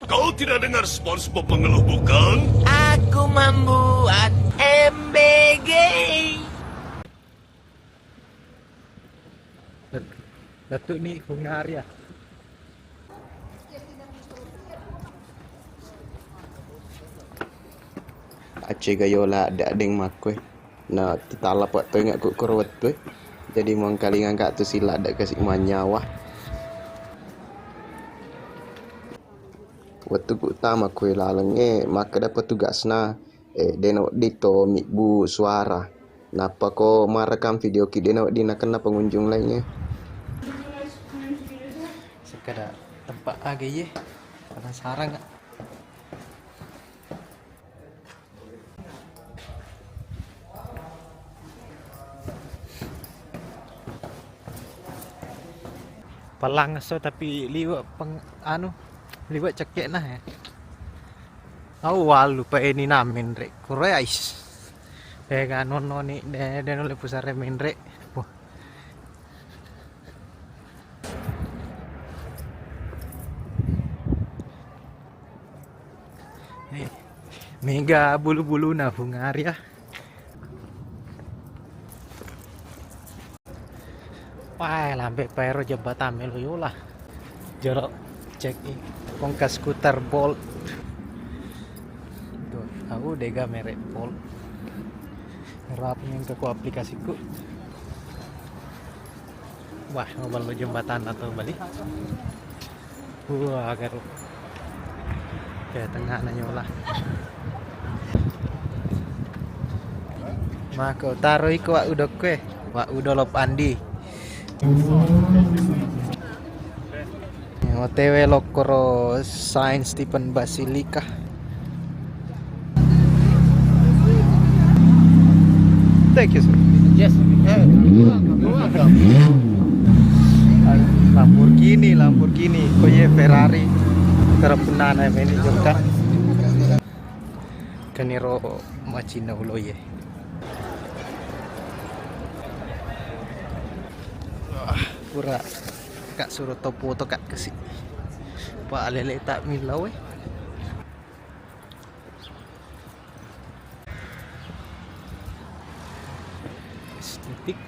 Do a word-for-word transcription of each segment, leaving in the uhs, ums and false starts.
Kau tidak dengar SpongeBob mengeluh, bukan? Aku membuat M B G. Lettu' ni Hungaria. Accega yola adde'deng makkoe. Na titalape' to inge'ku koro wettue. Jadi muangkalingang ka tu sila adde' kasi' manyawa. Wettuku tama koe lalengnge, makkeda petugasna, eh, de' nawedding to mibbu suara. Nappa ko marekam videoki de' nawedding nakenna pengunjung laingnge. Sekedar tempat aga iye, penasaran nggak? Palang esso tapi liwe' peng-, anu, liwe' cekkekna ya. Au wallu pa eni na menre'. Kuro ais. Dega nonno ni de, de nulle pusare menre'. Wah. Eh, mega bulu-buluna Hungaria. Wah, lampe paero jembatan melo yola. Jolo cek i, kongka skuter Bolt. Tuh, aku dega merek Bolt. Rapi yang ke aplikasiku. Wah, maballo jembatan atau bali. Wah, garu. Oke, tengah na yola. Mako taro iko wa' udo kue, wa' udo lop andi. O T W lokkoro Saint Stephen Basilica. Thank you, sir. Yes. Eh, Lamborghini, Lamborghini. Ko iye Ferrari. Terapunana meni jokka. Keniro macina ulo iye. Wah, pura ka' suro to foto ka' kasi'. Pa' lele ta' millau e. Estetik.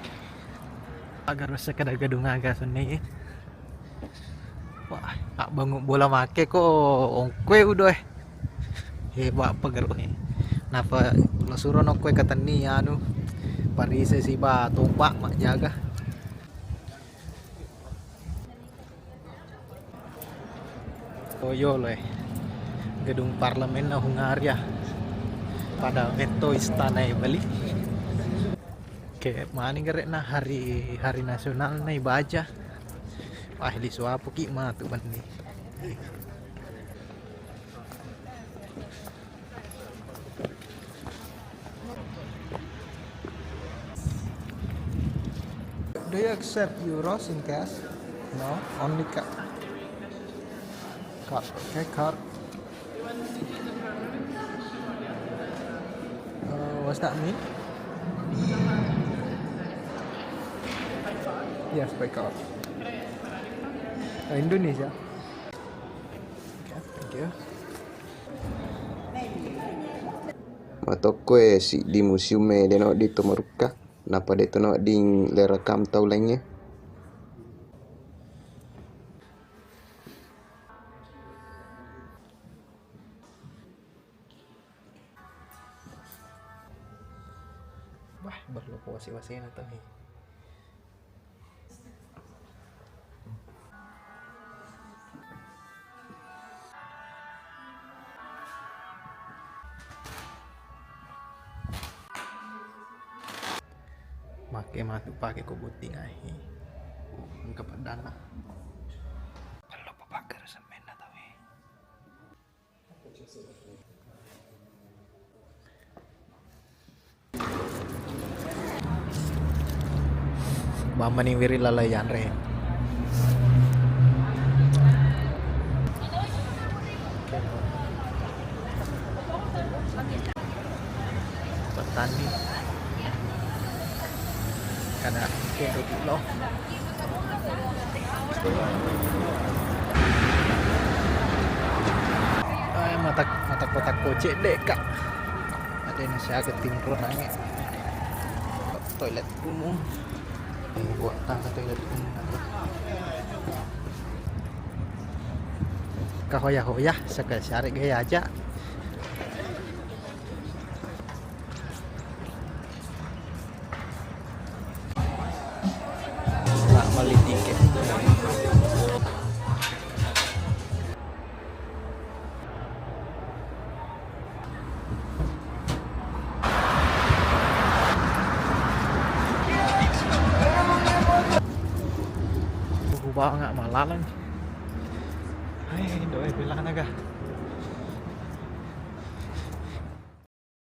Agar bisa kada gedung aga senni. Wah, abbangung bola make ko ongkoe udo e. Heba' pegero e. Napa lo suro nokkoe katenni anu parise siba tombak majjaga. Oh, yolo e. Gedung parlemenna Hungaria. Pada metto istana e bali. Oke, mani gere'na hari, hari nasional na ibaja. Wah, lisu apuki matu benni. Do you accept euros in cash? No, only card. Card, okay, card. Uh, what's that mean? Yes, by card. Uh, Indonesia. Okay, thank you. Matokko e siddi museum e de' nawedding to marukka, nappa de' to nawedding lerekam tau laingnge. Wah, berlo ko wase-wasena tau he. Make matu pake ko botting ahi. Engka peddanna. Perlu papaggere semenna tau e. Bamani wiri lalai yanre. Petani. Kada kero dulu. Tak-, matakko-takko cedde' ka. Ada yang siaga timro nange. Toilet umum. Eh, buat tangga toilet umum. Kahoya-hoya, seke siare gaya aja. Nak beli tiket. Buku banget malalang. Hai, doe pelana ga.